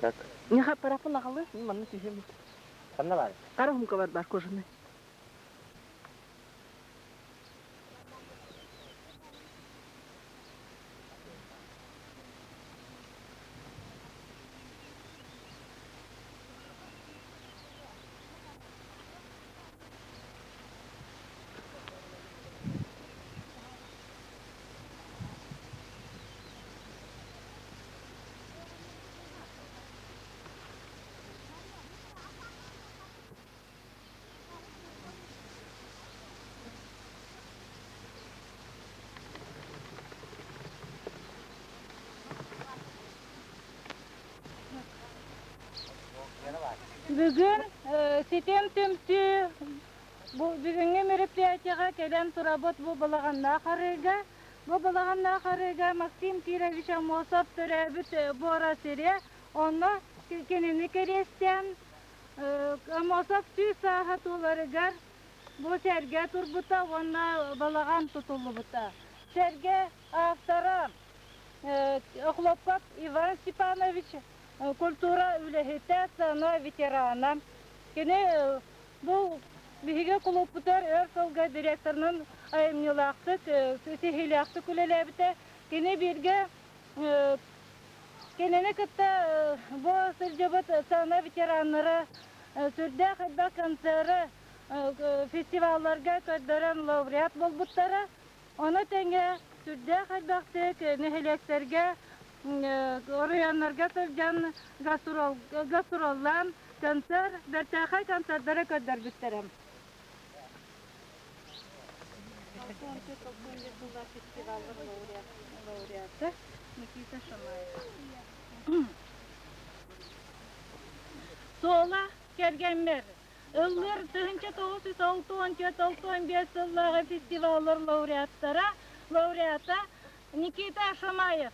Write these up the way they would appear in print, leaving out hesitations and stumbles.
Как? Неха парафон аҕалы, манна түһүм. Ханна бар? Хара хумка бар бар кожаный. Бүгүн ситим түмсүү бу бүгүҥҥү мероприятиеҕа кэлэн турабыт бу балаҕаннаах арыыга. Бу балаҕаннаах арыыга Максим Кирович Аммосов төрөөбүт буора сирэ. Онно кинини кэриэстээн Аммосов сүүс сааһа туоларыгар бу сэргэ турбута уонна балаҕан тутуллубута. Сэргэ автора Охлопков Иван Степанович культура үлэһитэ, сцена ветерана. Кини бу биһиги кулууппутугар өр сылга директорынан айымньылаахтык, ситиһиилээхтик үлэлээбитэ. Кини бииргэ кинини кытта бу сылдьыбыт сцена ветераннара сүрдээх элбэх концеры, фестивалларга көрдөрөн лауреат буолбуттара. Ону тэҥэ сүрдээх элбэхтик нэһилиэктэргэ, оройуоннарга сылдьан гастроллаан концерт, бэртээхэй концердары көрдөрбүттэрэ. Фестиваллар лауреаты Никита Шамаев. Суола кэргэммэр Ыллыыр 1964-65 сыллааҕы фестиваллар лауреаттара, лауреата Никита Шамаев.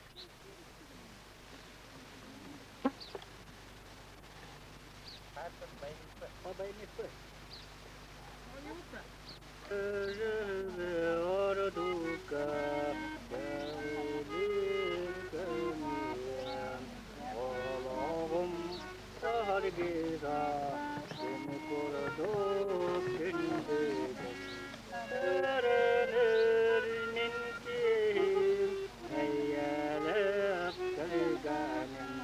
Олоҕум саргыга күн курдук күндүгүн Өрөнөр мин киһим эйэлээх кэргэним.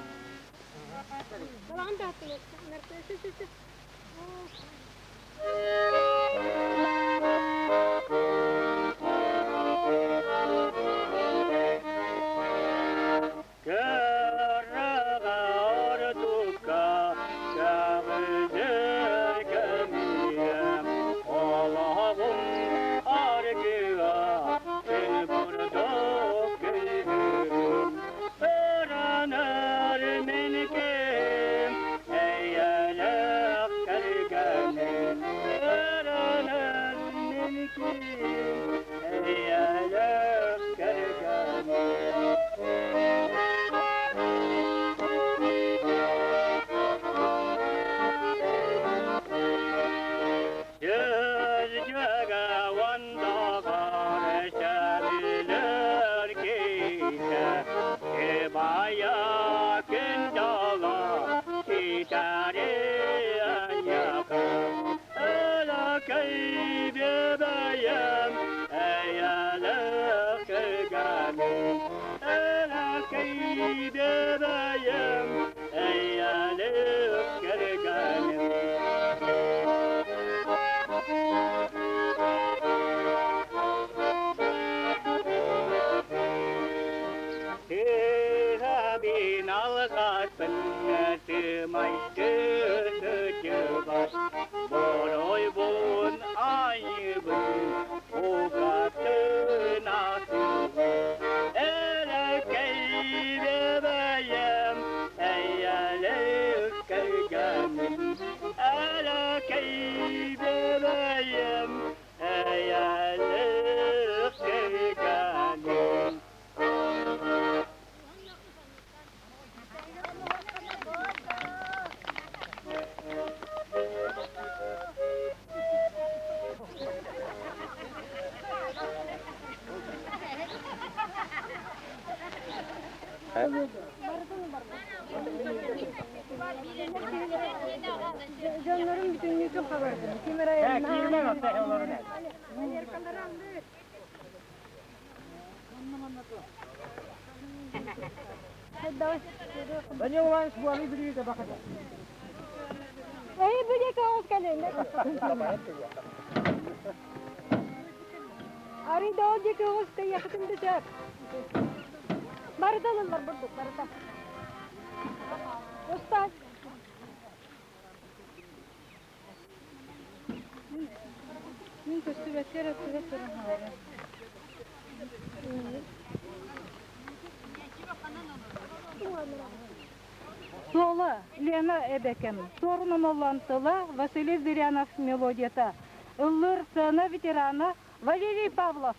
Дьоннорум бүтүннүүтүн хабардым. Ким эрэ Данил Иванович буолуу билиитэ баката. Эй, бүдеке оҕус кэлин. Арый да ол диэки оҕус тэйиэхитин да сөп. Барыта ылыллар бурдук, барыта. Устан. Мин көстүбэккэ эрэ тура туран хаалар. Суола Лена эбэкэм, Суорун Омоллоон тыла, Василий Зырянов мелодията. Ыллыыр сцена ветерана Валерий Павлов.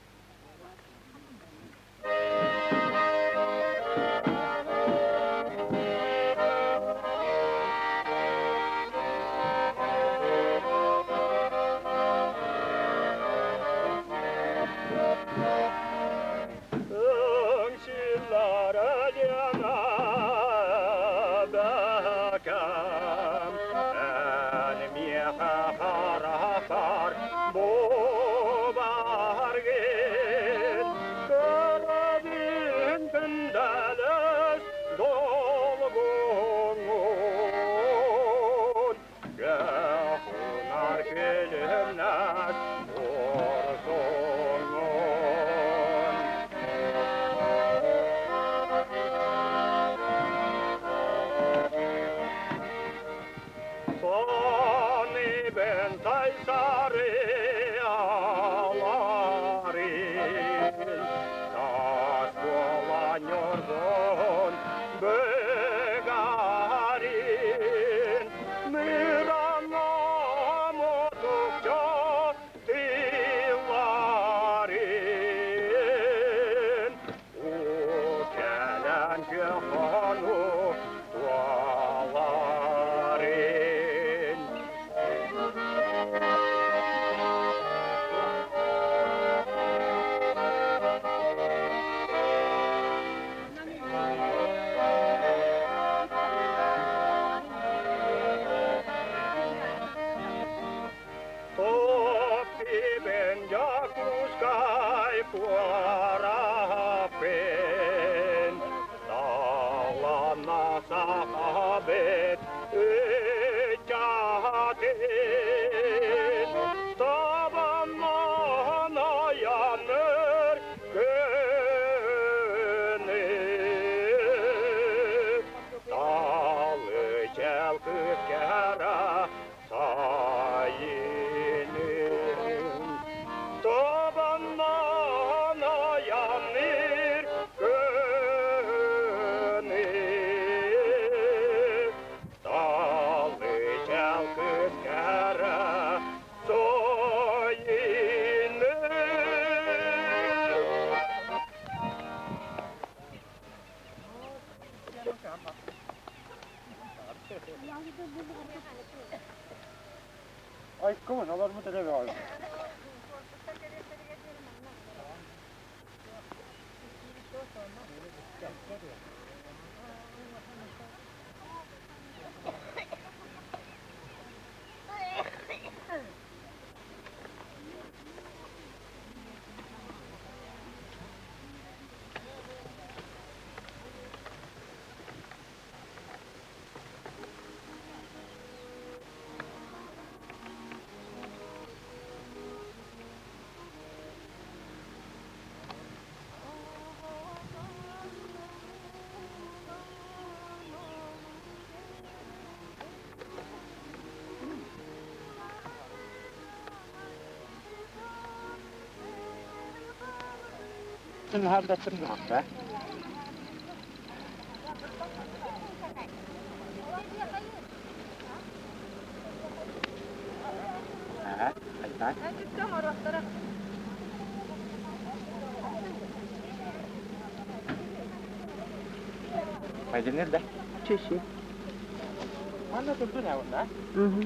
Ay, come on, олор мутэ النهارده تسمع. Майденер да? Чеши. Манна турдун авна. Угу.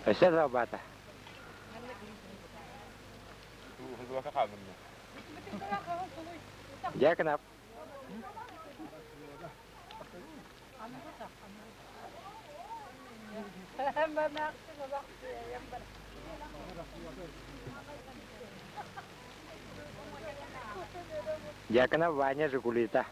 Өсө бата. Дьяконов. Дьяконов Ваня Жигулита.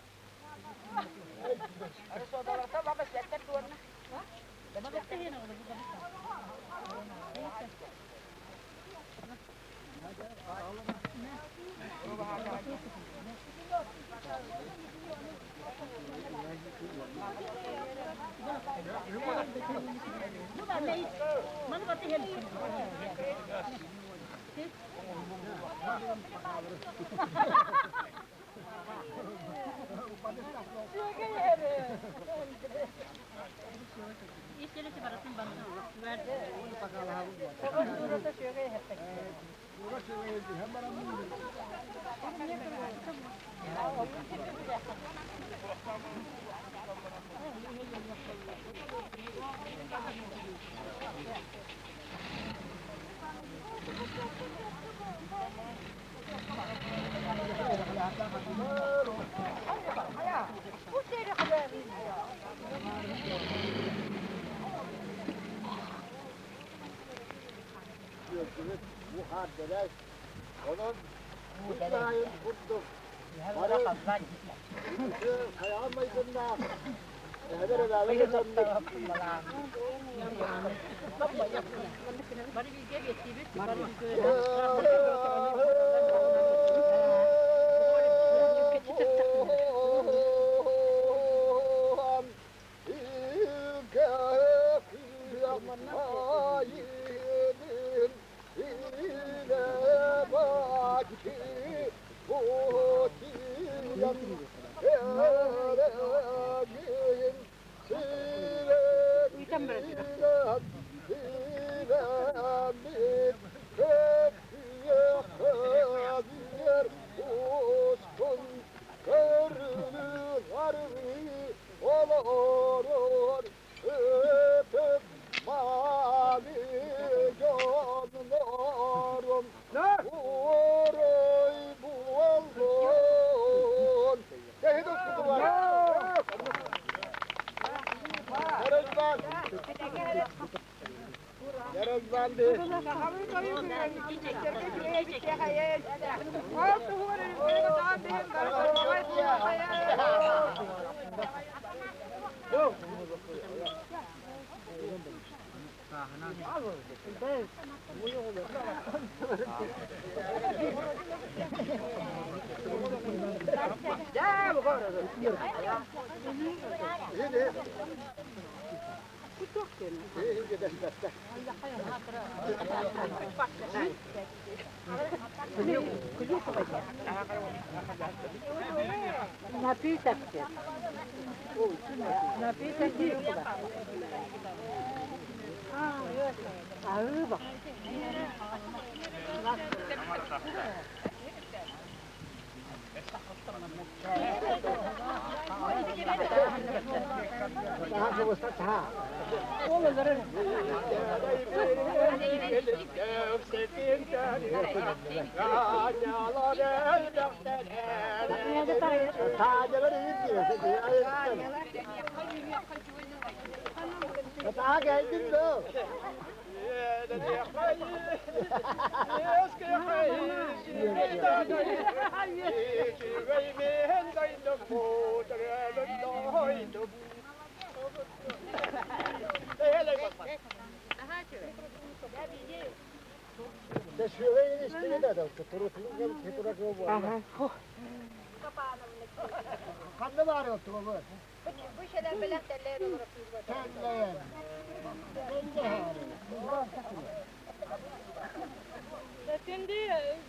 Күндү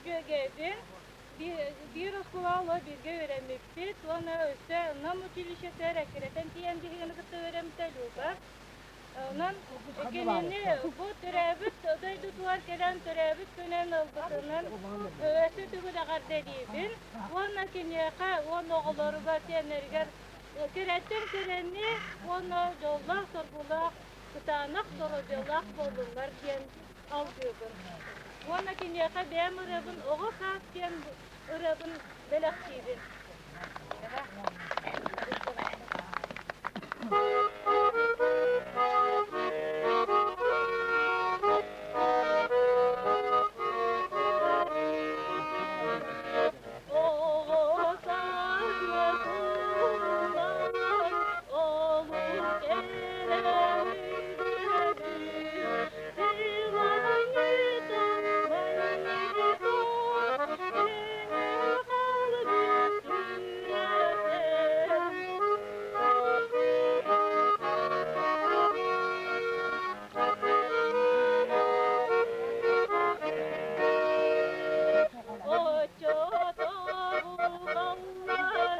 дьүөгэбин, биир оскуолаҕа бииргэ үөрэммиппит уонна өссө Нам училищетыгар эккирэтэн тиийэн биһигини кытта үөрэммитэ Люба. Онон кинини бу төрөөбүт дойдутугар кэлэн төрөөбүт күнүн ылбытынан өссө төгүл эҕэрдэлиибин уонна киниэхэ уонна оҕолоругар, сиэннэригэр кэрэттэн кэрэни уонна дьоллоох-соргулаах, кытаанах доруобуйалаах буоллуннар диэн алгыыбын. Уонна киниэхэ бэйэм ырыабын Оҕо саас диэн ырыабын бэлэхтиибин. Оҕо саас туһунан олус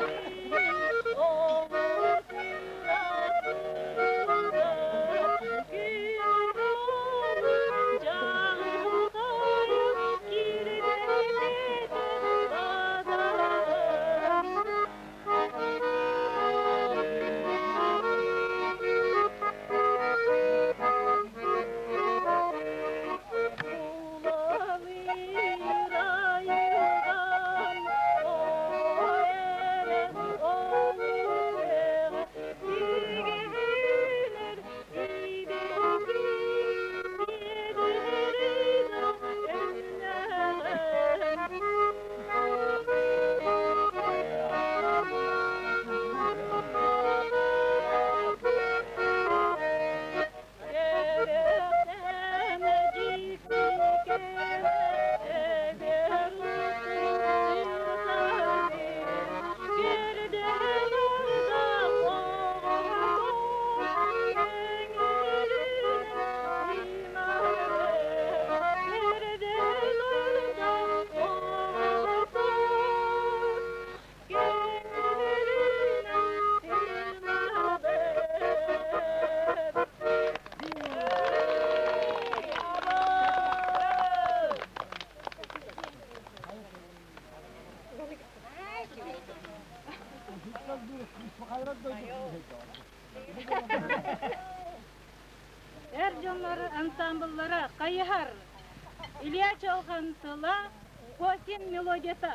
Эр дьоннор ансамбллара Хайыһар, Илья Чалхан тыла, Косин мелодията.